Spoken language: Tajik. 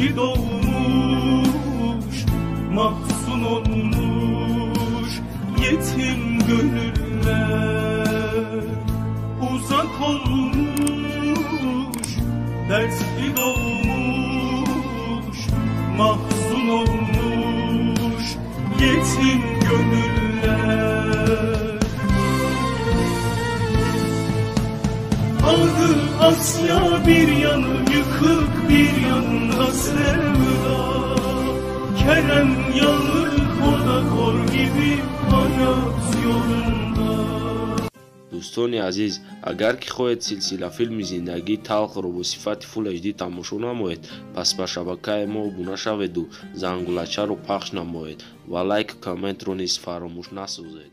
Dertli doğmuş, mahzun olmuş yetim gönüller. Uzak olmuş, dertli doğmuş, mahzun olmuş yetim gönüller. Adı Asya bir yanı yıkık bir yanında sevda. Kerem yanık o da kor gibi hayat yolunda. Дӯстони азиз, агар ки хоҳед силсилафилми зиндагии талхро бо сифати Full HD тамошо намоед, пас ба шабакаи мо обуна шаведу зангулачаро пахш намоед ва лайку комментро низ фаромӯш насозед.